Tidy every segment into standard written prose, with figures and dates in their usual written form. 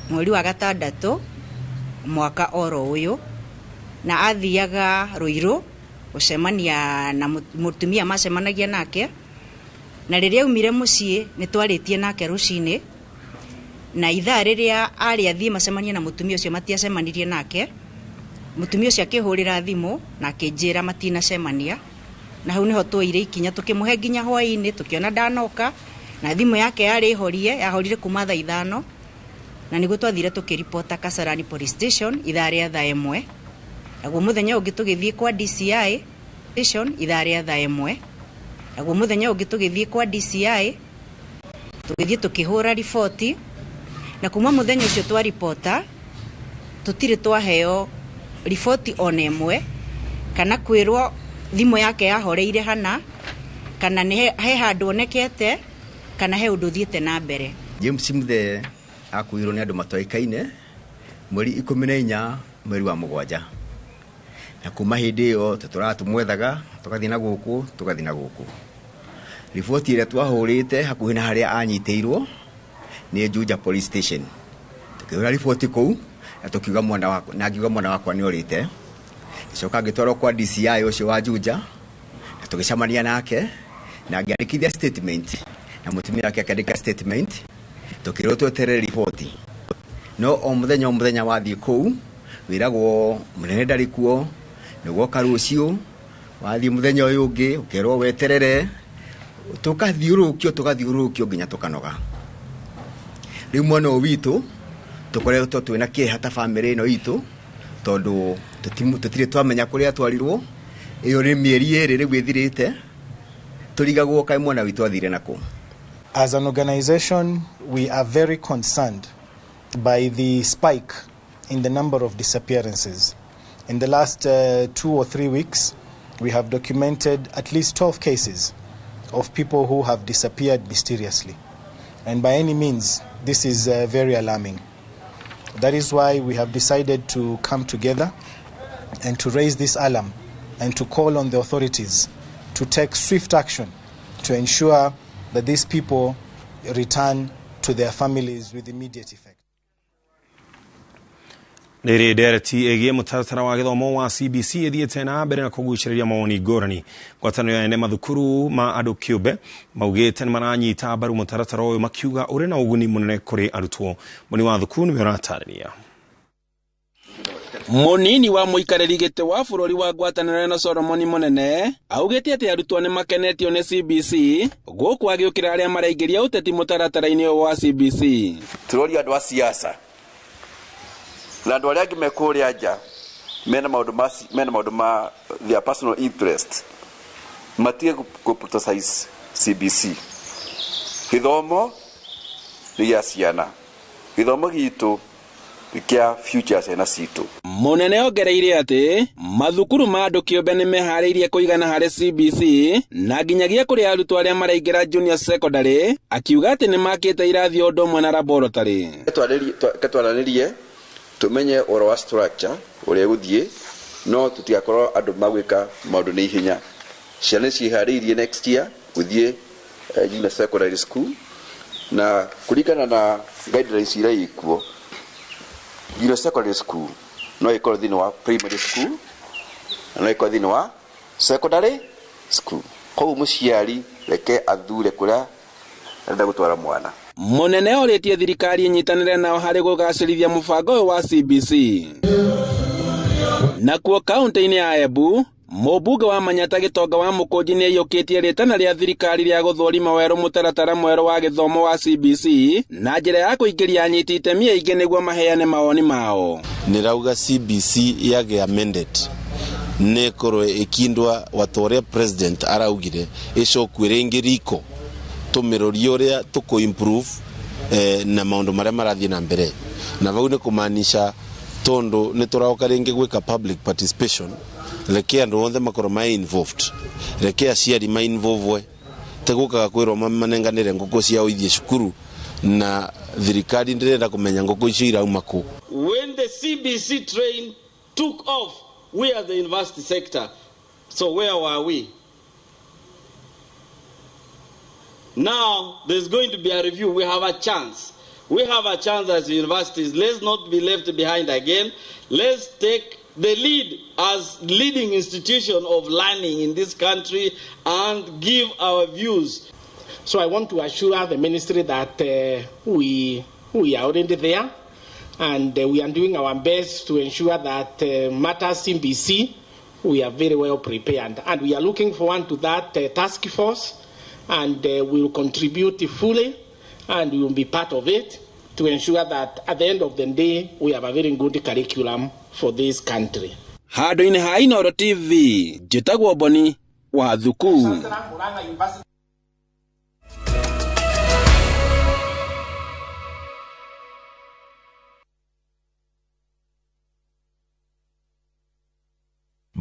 Mweri wa gatandatũ mwaka oro ũyũ, na athiaga Ruiru gũcemania na mũtumia macemanagia nake, na rĩrĩa aumire mũciĩ nĩ twarĩtie nake rũcinĩ, na ithaa rĩrĩa arĩ athiĩ macemanie na mũtumia ũcio matiacemanirie nake. Mũtumia ũcio akĩhũrĩra thimũ na akĩnjĩra matinacemania, na hau nĩho twoire ikinya tũkĩmũhe nginya hwaĩ-inĩ, tũkĩona ndanoka, na thimũ yake yarĩ horie, yahorire kuma thaa 5, na nĩguo twathire tũkĩripota Kasarani Police Station ithaa rĩa thaa 1. Naguo mũthenya ũngĩ tũgĩthiĩ kwa DCI station ithaa rĩa thaa 1. Naguo mũthenya ũngĩ tũgĩthiĩ kwa DCI, tũgĩthiĩ tũkĩhũra riboti, na kuma mũthenya ũcio twaripota tũtirĩ twaheo riboti ona ĩmwe, kana kwĩrwo thimũ yake yahoreire hana, kana nĩ he handũ onekete, kana he ũndũ ũthiĩte na mbere. James Muthee akuirwo nĩ andũ matoĩkaine mweri 14 mweri wa 7, na kuma hĩndĩ ĩyo tũtũratũmwethaga tũgathiĩ na gũkũ tũgathiĩ na gũkũ. Riboti ĩrĩa twahũrĩte hakuhĩ na harĩa anyitĩirwo nĩ Juja Police Station, tũkĩhũra riboti kũu na tũkiuga mwana wakwa, na ngiuga mwana wakwa nĩ orĩte. Ngĩcoka ngĩtwarwo kwa DCI ũcio wa Juja na tũgĩcemania nake na ngĩandĩkithia statement, na mũtumia wake akĩandĩka statement, tũkĩrwo tweterere riboti. No o mũthenya o mũthenya wathiĩ kũu wĩragwo mũnene ndarĩ kuo, nĩguoka rũciũ, wathiĩ mũthenya ũyũ ũngĩ ũkerwo weterere, tũkathiũrũrũkio tũgathiũrũrũkio nginya tũkanoga. Rĩu mwena ũyũ witũ tũkoretwo twĩna kĩeha ta bamĩrĩ ĩno itũ, tondũ tũtirĩ twamenya kũrĩa twarirwo. Ĩyo nĩ mĩeri 2 rĩu ĩthirĩte, tũrigagwo kaĩ mwana witũ athire nakũ. As an organization, we are very concerned by the spike in the number of disappearances. In the last 2 or 3 weeks, we have documented at least 12 cases of people who have disappeared mysteriously. And by any means, this is very alarming. That is why we have decided to come together and to raise this alarm and to call on the authorities to take swift action to ensure that these people return to their families with immediate effect. Rĩrĩ ndereti ĩgiĩ mũtaratara wa gĩthomo wa CBC ĩthiĩte na mbere na kũgucĩrĩria mawoni ngũrani. Ngwatanĩro ya ene mathukuru ma andũ kĩũmbe maugĩte nĩ maranyita mbaru mũtaratara ũyũ, makiuga ũrĩ na ũguni mũnene kũrĩ arutwo. Mũni wa thukuru nĩwe ũratarĩria. Munini wa mũikarĩri gĩtĩ wa bũrũri wa ngwatanĩro ĩno Solomon Mũnene augĩte atĩ arutwo nĩ makenetio nĩ CBC gũkũ agĩũkĩra arĩa maraingĩria ũteti mũtaratara-inĩ ũyũ wa CBC. Tũroria andũ a siasa na andũ arĩa angĩ me kũrĩa nja mena maũndũ ma mena maũndũ ma their personal interest matige kũ politicize CBC. Gĩthomo nĩ gĩa ciana, gĩthomo gitũ nĩ kĩa future ciana citũ. Mũnene ongereire atĩ mathukuru ma andũ kĩũmbe nĩ meharĩirie kũigana harĩ CBC na nginyagia kũrĩ arutwo arĩa maraingĩra junior secondary, akiuga atĩ nĩ makĩte irathi o ũndũ ũmwe na laboratory. Twaranĩrie tumenye ũhoro wa structure ũrĩa ĩgũthiĩ, no tũtigakorwo andũ magwĩka maũndũ nĩ ihenya. Ciana ciĩharĩirie next year gũthiĩ junior secondary school, na kũringana na guidelines iria ikuo, junior secondary school no ĩkorwo thĩinĩ wa primary school na no ĩkorwo thĩinĩ wa secondary school. Koguo mũciari reke athure kũrĩa arenda gũtwara mwana. Mũnene orĩtie thirikari ĩnyitanĩre nao harĩ kũgacĩrithia mũbango ũyũ wa CBC. Nakuo kaunti-inĩ ya Embu, mũmbunge wa Manyata Gĩtonga wa Mũkũnji nĩ aiyũkĩtie rĩtana rĩa thirikari rĩa gũthũrima werũ mũtaratara mwerũ wa gĩthomo wa CBC na njĩra ya kũingĩria anyiti itemi aingĩ nĩguo maheane mawoni mao. Nĩrauga CBC yage amended nĩ ĩkorwo ĩkindwa wata ũrĩa president araugire ĩcokwe rĩngĩ riko tũmĩrorie ũrĩa tũkũ improve na maũndũ marĩa marathiĩ na mbere, na vau nĩ kũmaanisha tondũ nĩ tũraoka rĩngĩ gwĩka public participation, reke andũ othe makorwo ma involved, reke aciari ma involve, tegũkaga kwĩrwo manenganĩre ngũkũ ciao ithiĩ cukuru na thirikari ndĩrenda kũmenya ngũkũ icio irauma kũ. When the CBC train took off, we are the university sector, so where were we? Now there's going to be a review. We have a chance. We have a chance as universities. Let's not be left behind again. Let's take the lead as leading institution of learning in this country and give our views. So I want to assure the ministry that we are already there, and we are doing our best to ensure that matters CBC, we are very well prepared. And we are looking forward to that task force, and we will contribute fully, and we will be part of it to ensure that at the end of the day, we have a very good curriculum for this country. Handũ-inĩ ha Inooro TV, njĩtagwo Boni wa Thuku.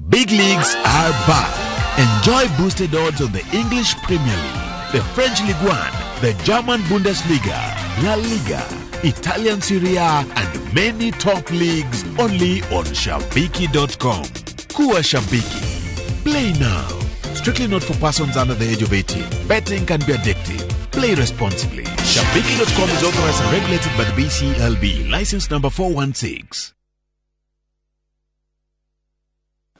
Big leagues are back. Enjoy boosted odds on the English Premier League, the French Ligue 1, the German Bundesliga, La Liga, Italian Serie A, and many top leagues only on Shabiki.com. Kuwa Shabiki. Play now. Strictly not for persons under the age of 18. Betting can be addictive. Play responsibly. Shabiki.com is authorized and regulated by the BCLB. License number 416.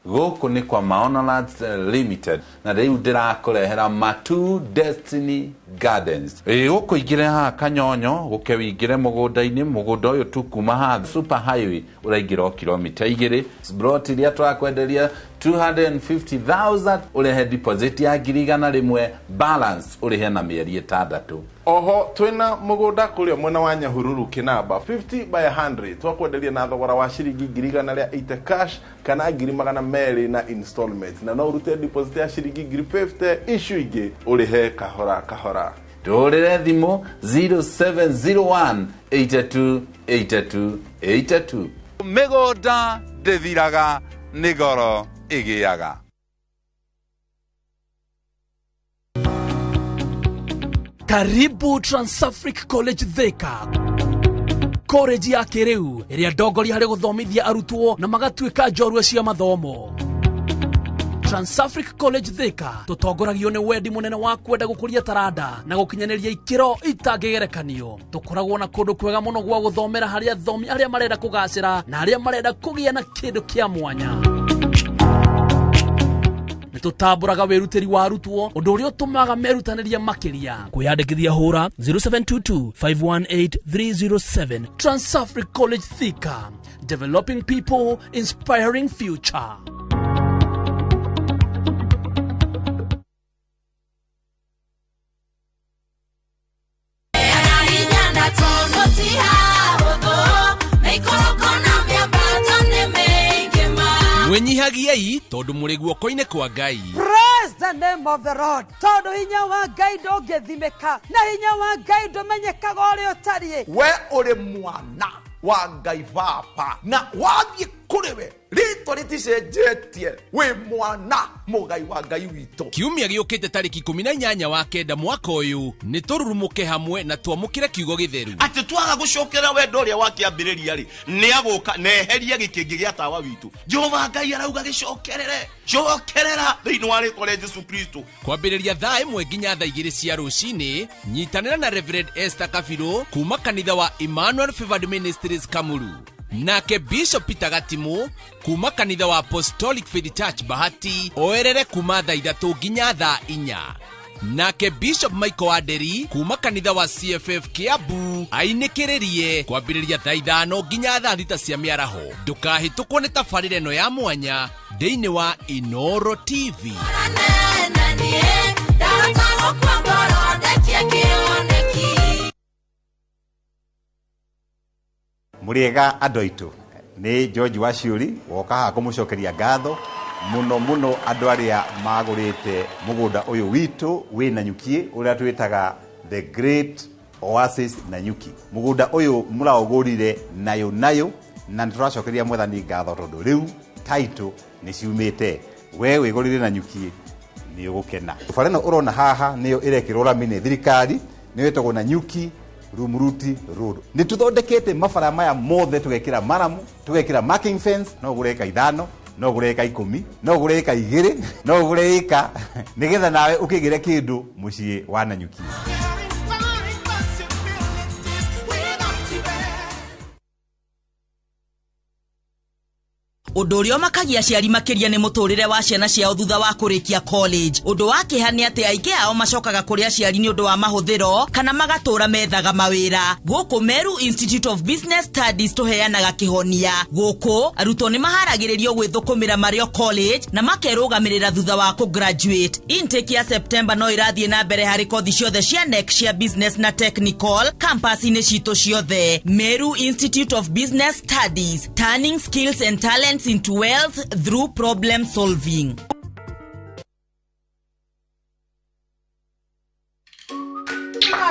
Gũkũ nĩ kwa Maono Lands Limited na rĩu ndĩrakũrehera Matu Destiny Gardens. Gũkũ ingĩre haha Kanyonyo gũke wĩingĩre mũgũnda-inĩ, mũgũnda ũyũ tu kuma haha super highway ũraingĩra o kilomita 2. Plot iria tũrakwenderia 250,000 ũrehe deposit ya 100,000, balance ũrĩhe na mĩeri 6. Oho twina mugunda kuria mwena wa Nyahururu kinamba 50 by 100 twakwenderia na thogora wa ciringi 180 cash kana 200 na installments, na no urute deposit ya ciringi 50 icio ingĩ ũrĩhe kahora kahora. Tũhũrĩre thimũ 0701 82 82 82. Mĩgũnda ndĩthiraga nĩ goro ĩgĩaga. Karibu Transafric College Thika, college ya kĩrĩu ĩrĩa ndongoria harĩ gũthomithia arutwo na magatuĩka njorua cia mathomo. Transafric College Thika tũtongoragio nĩ wendi mũnene wa kwenda gũkũria taranda na gũkinyanĩria ikĩro itangĩgerekanio. Tũkoragwo na kũndũ kwega mũno gwa gũthomera harĩ athomi arĩa marenda kũgacĩra na arĩa marenda kũgĩa na kĩndũ kĩa mwanya. Tutamburaga wĩrutĩri wa arutwo ũndũ ũrĩa ũtũmaga merutanĩria makĩria. Kwĩyandĩkithia hũra 0722 518 307. Transafric College Thika, developing people, inspiring future. Mwenyihagiei tondu muri guoko-inĩ kwa Ngai. Praise the name of the Lord. Tondu hinya wa Ngai ndũngĩthimĩka na hinya wa Ngai ndũmenyekaga ũrĩa ũtariĩ. We ũrĩ mwana wa Ngai Baba na wathiĩ kũrĩ we rĩtwa rĩticenjetie, wĩ mwana mũgai wa Ngai witũ. Kiumia gĩũkĩte tarĩki 18 wa kenda mwaka ũyũ nĩ tũrurumũke hamwe na twamũkĩre kiugo gĩtheru. Atĩ twaga gũcokera wendo ũrĩa wakĩambĩrĩria rĩ, nĩ agũka na eherie gĩkĩngĩ gĩa tawa witũ. Jehova Ngai arauga gĩcokerere, cokerera thĩinĩ wa rĩtwa rĩa Jesu Kristo. Kwambĩrĩria thaa 1 nginya thaa 2 cia rũcinĩ, nyitanĩra na Reverend Esther Kabirũ kuma kanitha wa Emmanuel Favored Ministries Kamuru, nake Bishop Peter Gatimu kuma kanitha wa Apostolic Faith Church Bahati oerere kuma thaa 3 nginya thaa 4, nake Bishop Michael Aderi kuma kanitha wa CFF Kiambu ainĩkĩrĩrie kwambĩrĩria thaa 5 nginya thaa 6 cia mĩaraho. Ndũkahĩtũkwo nĩ tabarĩra ĩno ya mwanya thĩinĩ wa Inooro TV. Mũrĩega andũ aitũ, nĩ George Waciũri woka haha kũmũcokeria ngatho mũno mũno andũ arĩa magũrĩte mũgũnda ũyũ witũ wĩ Nanyuki ũrĩa twĩtaga The Great Oasis Nanyuki. Mũgũnda ũyũ mũraũgũrire nayo nayo na nĩtũracokeria Mwathani ngatho tondũ rĩu title nĩ ciumĩte. We wĩgũrĩre Nanyuki nĩ ũgũkena. Bara ĩno ũrona haha nĩyo ĩrekĩrwo rami nĩ thirikari, nĩyo ĩtagwo Nanyuki Rumuruti Road. Nĩ tũthondekete mabara maya mothe, tũgekĩra maramu, tũgekĩra marking fence, no ũgũre ĩka 5, no ũgũre ĩka 10, no ũgũre ĩka 2, no ũgũre ĩka nĩgetha nawe ũkĩgĩre kĩndũ mũciĩ wa Nanyuki. Ũndũ ũrĩa ũmakagia aciari makĩria nĩ mũtũrĩre wa ciana ciao thutha wa kũrĩkia college. Ũndũ wa kĩeha nĩ atĩ aingĩ ao macokaga kũrĩ aciari nĩ ũndũ wa mahũthĩro kana magatũra methaga mawĩra. Gũkũ Meru Institute of Business Studies tũheanaga kĩhonia. Gũkũ arutwo nĩ maharagĩrĩrio gwĩthũkũmĩra marĩ o college na makerũgamĩrĩra thutha wa kũ-graduate. Intake ya September no ĩrathiĩ na mbere harĩ kothi ciothe cia KNEC cia business na technical campus-inĩ citũ ciothe. Meru Institute of Business Studies, turning skills and talents into wealth through problem solving.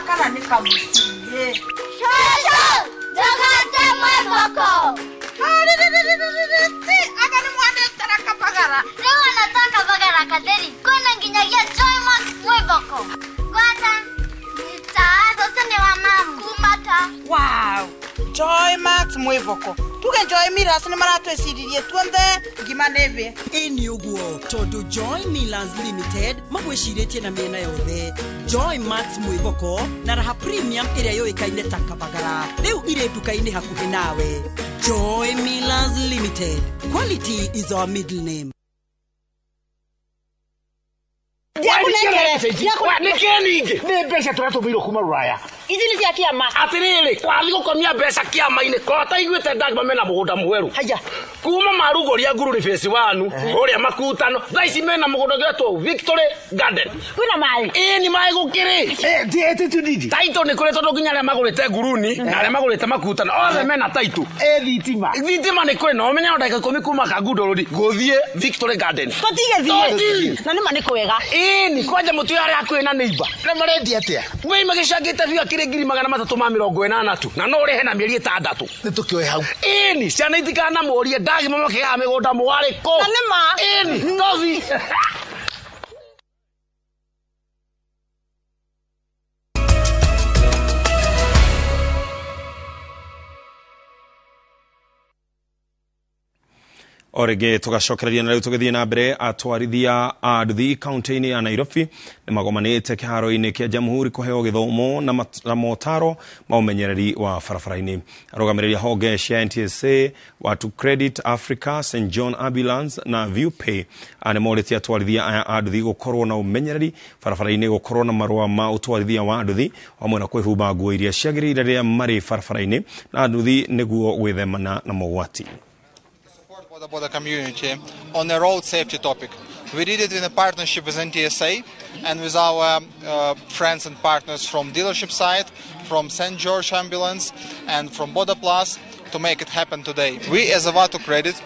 Kana nĩ kamũciĩ. Cũcũ, ndũgate mwĩboko. Anga nĩ mwanetera kabagara. Rĩu ona to kabagara katheri, kwĩna nginyagia Joy Max mwĩboko. Gwata, nita, cũcũ nĩ wa mamu. Kumata. Wow, Joy Max mwĩboko. Tuge Joy Millers nĩ maratwĩciririe tuonthe ngima nĩ thĩ. Ĩ nĩ ũguo tondũ Joy Millers Limited magwĩcirĩtie na mĩena yothe. Joy Max mwĩboko na Raha Premium ĩrĩa yũĩkaine ta kabagara rĩu irĩ nduka-inĩ hakuhĩ nawe. Joy Millers Limited, quality is our middle name. Nĩkĩ ningĩ nĩ mbeca tũratũmĩirwo kuma rũraya. Ici nĩ cia kĩama. Atĩrĩrĩ, wathiĩ gũkomia mbeca kĩama-inĩ korwo taiguĩte ndagima mena mũgũnda mwerũ. Haya. Kuma marugũria Ngururi phase 1 ũrĩa makutano thaa ici mena mũgũnda ũngĩtwo Victory Garden. Kwĩna maĩ? Ĩĩ nĩ maĩ gũkĩrĩ. Taitũ nĩ kũrĩ tondũ nginya arĩa magũrĩte Nguruni na arĩa magũrĩte makutano othe mena taitũ. Thitima. Thitima nĩ kũrĩ na ũmenye no ndagĩka 10 kuma Kangundo Road gũthiĩ Victory Garden. Tũtigĩthiĩ. Na nĩ ma nĩ kwega. Ĩĩ kwanja mũtu arĩa hakuhĩ na neighbor. Na marendia atĩa? Wei magĩcangĩte biũ akĩrĩ 380 tu na no ũrĩhe na mĩeri 6. Nĩ tũkĩoe hau. Ĩni ciana itikanamũrie ndagima makĩgaga mĩgũnda mwarĩ kũ. Na nĩ ma. Ĩni tothi. O rĩngĩ tũgacokereria na rĩu tũgĩthiĩ na mbere atwarithia a nduthi kaunti-inĩ ya Nairobi nĩ magomanĩte kĩharo-inĩ kĩa Jamhuri kũheo gĩthomo na motaro ma ũmenyereri wa barabara-inĩ. Arũgamĩrĩri a honge cia NTSA, Watu Credit Africa, St John Ambulance na Viewpay nĩ morĩtie atwarithia aya a nduthi gũkorwo na ũmenyereri barabara-inĩ, gũkorwo na marũa ma ũtwarithia wa nduthi hamwe na kwĩhumba nguo iria ciagĩrĩire rĩrĩa marĩ barabara-inĩ na nduthi nĩguo gwĩthemana na mogwati. Boda community on a road safety topic. We did it in a partnership with NTSA and with our friends and partners from dealership side, from St. George Ambulance and from Boda Plus to make it happen today. We as a Watu Credit,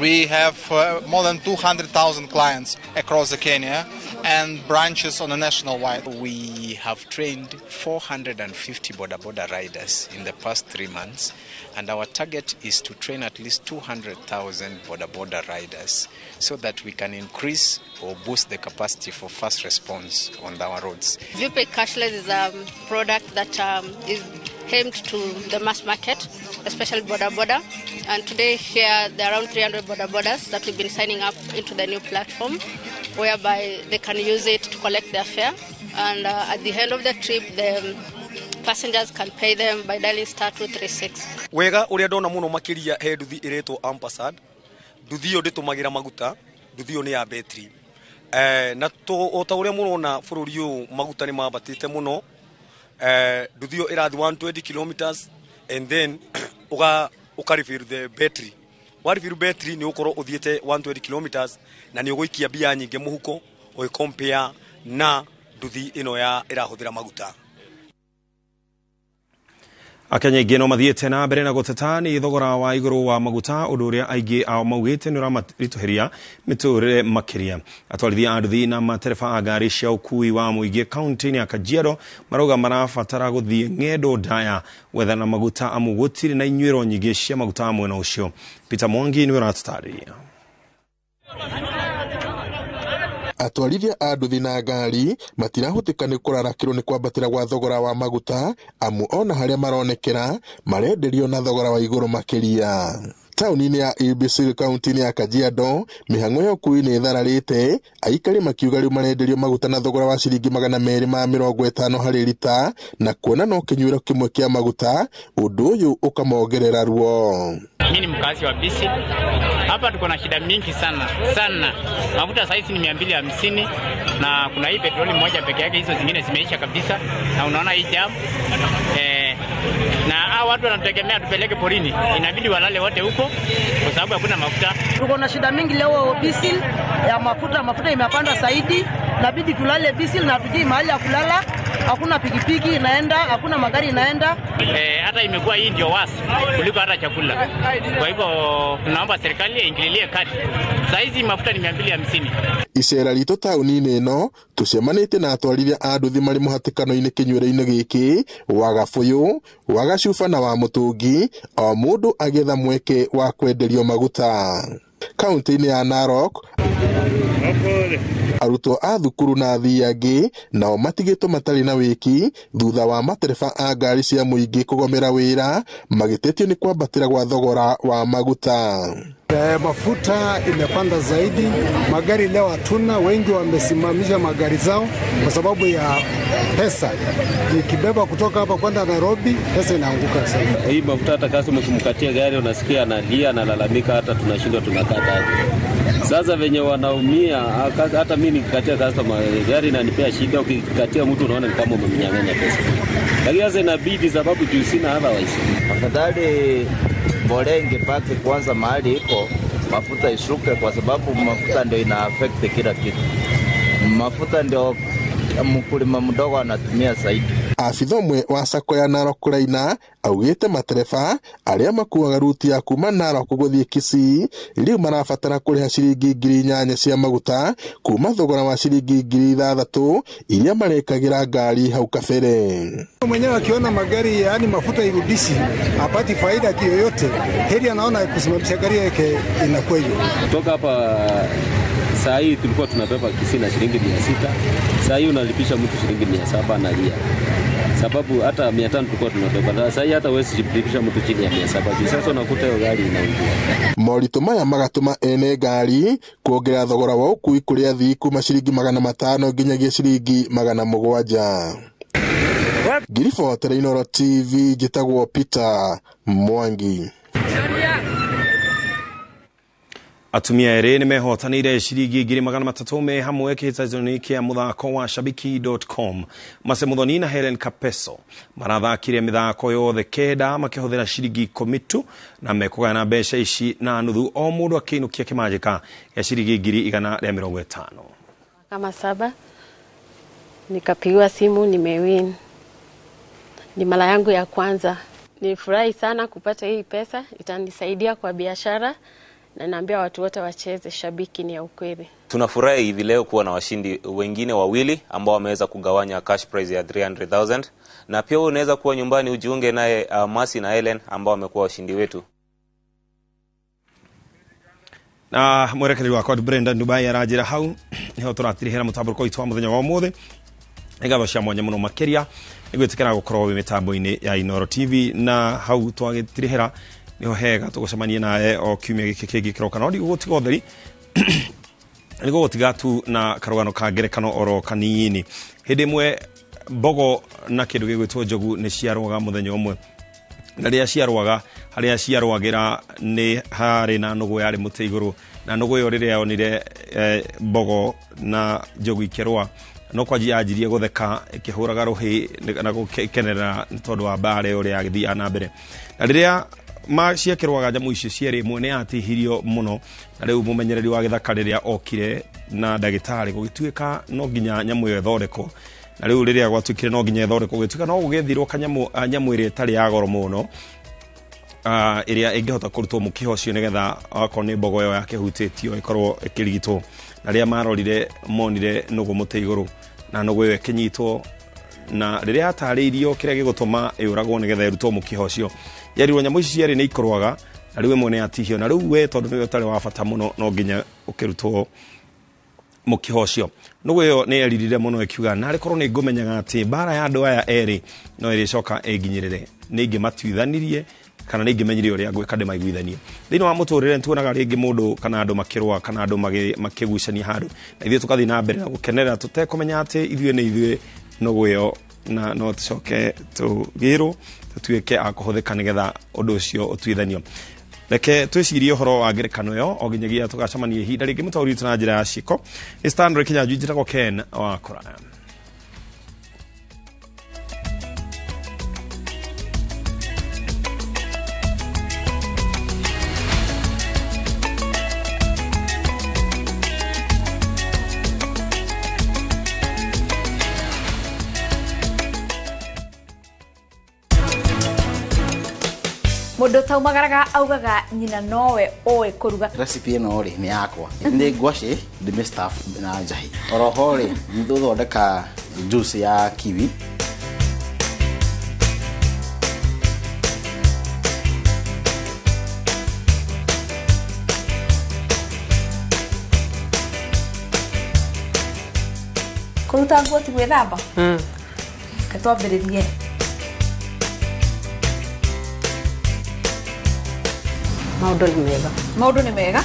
we have more than 200,000 clients across the Kenya and branches on a national wide. We have trained 450 Boda Boda riders in the past 3 months, and our target is to train at least 200,000 Boda Boda riders so that we can increase or boost the capacity for fast response on our roads. ViewPay Cashless is a product that is aimed to the mass market, especially Boda Boda. And today here there are around 300 Boda Bodas that we've been signing up into the new platform, whereby they can use it to collect their fare. And at the end of the trip, the passengers can pay them by dialing star 236. Wega uria ndona muno makiria he nduthi iretwo Ampersand. Nduthi iyo nditumagira maguta, nduthi iyo ni ya betri. Na o ta uria murona bururi uyu maguta ni mambatite muno. Nduthi iyo irathi 120 kilometers and then uka refill the battery. Wa refill battery ni ukorwo uthiete 120 kilometers na ni uguikia mbia nyingi muhuko compare na nduthi ino ya irahuthira maguta. Akenya aingĩ no mathiĩte na mbere na gũteta nĩ thogora wa igũrũ wa maguta, ũndũ ũrĩa aingĩ ao maugĩte nĩ ũramaritũhĩria mĩtũrĩre makĩria. Atwarithia a nduthi na matereba a ngari cia ũkui wa mũingĩ kaunti-inĩ ya Kajiado marauga marabatara gũthiĩ ng'endo ndaya gwethana maguta amu gũtirĩ na inyuĩro nyingĩ cia maguta mwena ũcio. Peter Mwangi nĩwe ũratũtarĩria. Atwarithia a nduthi na ngari matirahũtika nĩ kũrarakĩrwo nĩ kwambatĩra gwa thogora wa maguta amu ona harĩa maronekera marenderio na thogora wa igũrũ makĩria. Taũni-inĩ ya Ilbisir kaunti-inĩ ya Kajiado, mĩhang'o ya ũkuui nĩ ĩthararĩte, aikari makiuga rĩu marenderio maguta na thogora wa ciringi 250 harĩ rita, na kuona no kĩnyuĩro kĩmwe kĩa maguta, ũndũ ũyũ ũkamongerera ruo. Mimi ni mkazi wa Bisi. Hapa tuko na shida mingi sana sana. Mafuta saizi ni 250 na kuna hii petroli moja peke yake, hizo zingine zimeisha kabisa, na unaona hii jam na hao watu wanategemea tupeleke porini, inabidi walale wote huko kwa sababu hakuna mafuta. Tuko na shida mingi leo Bisil ya mafuta, mafuta imepanda zaidi, inabidi tulale Bisil na hatujui mahali ya kulala. Hakuna pikipiki inaenda, hakuna magari inaenda. Hata imekuwa hii ndio wasi kuliko hata chakula. Kwa hivyo tunaomba serikali iingililie kati. Saizi mafuta ni 250. Icera ritũ taũni-inĩ ĩno tũcemanĩtie na atwarithia a nduthi marĩ mũhatĩkano-inĩ kĩnyuĩro-inĩ gĩkĩ wa Gabũyũ, wa Gacuba na wa Mũtũngi, o mũndũ agĩetha mweke wa kwenderio maguta. Kaunti-inĩ ya Narok, arutwo a thukuru na athii angĩ nao matigĩtwo matarĩ na wĩki thutha wa matereba a ngari cia mũingĩ kũgomera wĩra magĩtetio nĩ kwambatĩra gwa thogora wa maguta. Mafuta imepanda zaidi, magari leo hatuna, wengi wamesimamisha magari zao kwa sababu ya pesa. Ikibeba kutoka hapa kwenda Nairobi, pesa inaanguka sana. Hii mafuta hata customer ukimkatia gari unasikia analia, analalamika, hata tunashindwa tunakata aje. Sasa venye wanaumia, hata mimi nikikatia customer gari inanipea shida, ukikatia mtu unaona ni kama umemnyang'anya pesa. Lakini sasa inabidi sababu juu sina otherwise. Afadhali mbolea ingebaki kwanza mahali iko, mafuta ishuke, kwa sababu mafuta ndio ina affect kila kitu. Mafuta ndio mkulima mdogo anatumia zaidi. Abitha ũmwe wa sacco ya Narok Raina augĩte matereba arĩa makuaga ruti ya kuma Narok gũthiĩ Kisii rĩu marabatara kũrĩha ciringi 8,000 cia maguta kuma thogora wa ciringi 6,000 iria marekagĩra ngari hau kabere. Mwenyewe akiona magari yaani mafuta irudishi apati faida yoyote, heri anaona kusimamisha gari yake inakuwa hiyo. Kutoka hapa saa hii tulikuwa tunabeba Kisii na shilingi 600, saa hii unalipisha mtu shilingi 700 analia. Sababu hata 500 tulikuwa tunabeba, saa hii hata huwezi kulipisha mtu chini ya 700. Sasa unakuta hiyo gari inaungua. Moritũ maya magatũma ene ngari kuongerera thogora wa ũkuui kũrĩ athii kuma ciringi 500 nginyagia ciringi 700. Ngiribotera Inooro TV, njĩtagwo Peter Mwangi. Atumia erĩ nĩ mehotanĩire ciringi 300,000 me hamwe kĩhĩtahĩtano-inĩ kĩa mũthako wa shabiki.com. Mase Muthoni na Helen Kapeso marathakire mĩthako yothe 9 makĩhũthĩra ciringi 10 tu, na mekũgayana mbeca ici na nuthu o mũndũ akĩinũkia kĩmanjĩka gĩa ciringi 150,000. Kama 7 nikapigiwa simu nimewin. Ni mara yangu ya kwanza. Nifurahi sana kupata hii pesa, itanisaidia kwa biashara. Na naambia watu wote wacheze, shabiki ni ya ukweli. Tunafurahi hivi leo kuwa na washindi wengine wawili ambao wameweza kugawanya cash prize ya 300,000, na pia unaweza kuwa nyumbani ujiunge naye Masi na Helen ambao wamekuwa washindi wetu. Na mwerekeri wakwa Brenda Dubai arajira hau niho turatirihira mutamburuko witu wa muthenya wa umuthi. Nĩ cia mwanya mũno makĩria nĩ gwĩtĩkĩra gũkorwo wĩ mĩtambo-inĩ ya Inooro TV, na hau twagĩtirihĩra niho hega tũgũcemanie nawe o kiumia gĩkĩ kĩngĩ kĩroka. No ndigũgũtiga ũtheri, nĩgũgũtiga tu na karũgano ka ngerekano oro kanini. Hĩndĩ ĩmwe mbogo na kĩndũ gĩgwĩtwo njogu nĩ ciarũaga mũthenya ũmwe, na rĩrĩa ciarũaga, harĩa ciarũagĩra nĩ harĩ na nũgũ yarĩ mũtĩ igũrũ, na nũgũ ĩyo rĩrĩa yonire mbogo na njogu ikĩrũa, no kwanjia yanjirie gũtheka ĩkĩhũraga rũhĩ na gũkenerera nĩ tondũ wa mbara ĩyo ũrĩa yagĩthiaga na mbere. Na rĩrĩa ciakĩrũaga nyamũ icio cierĩ, ĩmwe nĩ yatihirio mũno, na rĩu mũmenyereri wa gĩthaka rĩrĩa okire na ndagĩtarĩ gũgĩtuĩka no nginya nyamũ ĩyo ĩthondekwo. Na rĩu rĩrĩa gwatuĩkire no nginya ĩthondekwo, gũgĩtuĩka no gũgĩethirwo kanyamũ, nyamũ ĩrĩa ĩtarĩ ya goro mũno, ĩrĩa ĩngĩhota kũrutwo mũkiha ũcio nĩgetha akorwo nĩ mbogo ĩyo yakĩhutĩtio ĩkorwo ĩkĩrigitwo. Na rĩrĩa marorire monire nũgũ mũtĩ igũrũ, na nũgũ ĩyo ĩkĩnyitwo, na rĩrĩa yatarĩirio kĩrĩa gĩgũtũma ĩũragwo nĩgetha ĩrutwo mũkiha ũcio, yerirwo nyamũ ici cierĩ nĩ ikũrũaga, na rĩu ĩmwe nĩ yatihio, na rĩu we tondũ nĩwe ũtarĩ wa bata mũno no nginya ũkĩrutwo mũkiha ũcio. Nũgũ ĩyo nĩ yeririre mũno ĩkiuga, narĩ korwo nĩ ngũmenyaga atĩ mbara ya andũ aya erĩ no ĩrĩcoka ĩnginyĩrĩre, nĩ ingĩmatuithanirie Kana nĩ ingĩmenyire ũrĩa ngwĩka ndĩmaiguithanie. Thĩinĩ wa mũtũrĩre nĩtuonaga rĩngĩ mũndũ kana andũ makĩrũa kana andũ makĩgucania handũ, na ithuĩ tũkathiĩ na mbere na gũkenerera tũtekũmenya atĩ ithuĩ nĩ ithuĩ nũgũ ĩyo, na no tũcoke tũgĩrwo tũtuĩke a kũhũthĩka nĩgetha ũndũ ũcio ũtuithanio. Reke twĩcirie ũhoro wa ngerekano ĩyo o nginyagia tũgacemania ihinda rĩngĩ. Mũtaũri witũ na njĩra ya ciĩko nĩ Stanley Kinyanjui, njĩtagwo Ken wa Kũraya. Mũndũ taumagaraga augaga nyina nowe ũĩ kũruga. Recipe ĩno rĩ nĩ yakwa, nĩ ngwacĩ ndĩmĩ stuff na njahi. Oroho rĩ nĩ tũthondeka juice ya kiwi. Kũruta nguo ti gwĩthamba. Reke twambĩrĩrie. Maũndũ nĩ mega. Maũndũ nĩ mega.